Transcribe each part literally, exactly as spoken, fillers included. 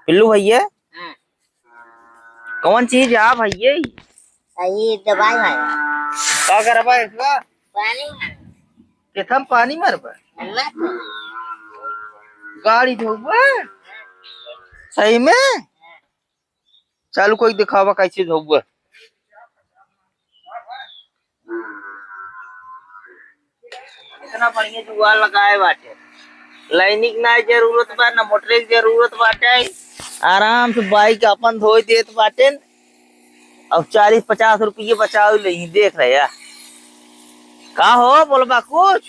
पिल्लू भैया, हाँ। कौन चीज आ भैया? ये दवाई है। का करबा इसका? पानी है। किथम पानी मरबा? ना तो। गाड़ी धोबा? सही में? चालू कोई दिखावा कैसे धोबा? इतना बढ़िया जुगाड़ लगाए बाटे। लाइनिंग ना जरूरत बा, ना मोटरे के जरूरत बाटे। आराम से बाइक अपन धोई देत बाटे। अब चालीस पचास रुपये बचाव लेही, देख रहे यार। का हो, बोलबा कुछ?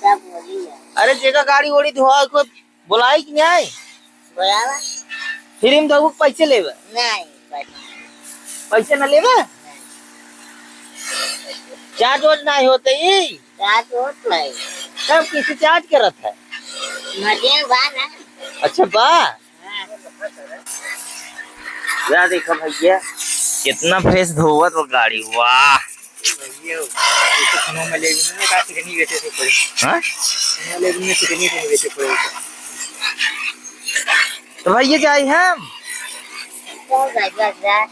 क्या बोली है? अरे, जेका गाड़ी ओड़ी धोआ को बोलाई कि नहीं? बोलावा। फ्री में धोबू, पैसे लेबे? नहीं, पैसे नहीं। पैसे ना लेबे? नहीं। चार्ज वार्ज नहीं होते ही? चार्ज होत नहीं। तब किसी चार्ज करत है? मजे बा ना। अच्छा बा? हाँ। या देखा भैया, कितना फ्रेश धोवत वो गाड़ी, वाह। भैया, ये तो खाना में ले भी नहीं, का चिकनी बेचे से कोई। हाँ? खाना ले भी नहीं, चिकनी से नहीं बेचे कोई। तो भैया जाई हम। चल भाई, जा, जा।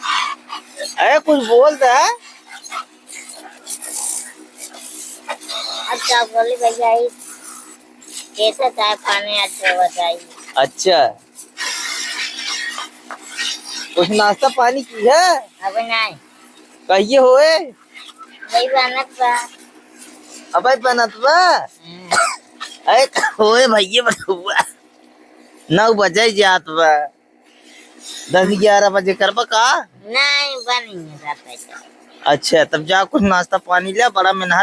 अरे कुछ बोल दे। अच्छा बोली भैया, ई कैसे चाय पानी अच्छा बताई? अच्छा, कुछ नाश्ता पानी की है? अबे नहीं। कहिए होए? वही बनत बा। अबे बनत बा? हम्म। अरे होए भैया बटुआ, नौ बजे जात बा, दस ग्यारह बजे करबा का? नहीं, बनी है, रात में। अच्छा, तब जा कुछ नाश्ता पानी ले, बड़ा मेहनत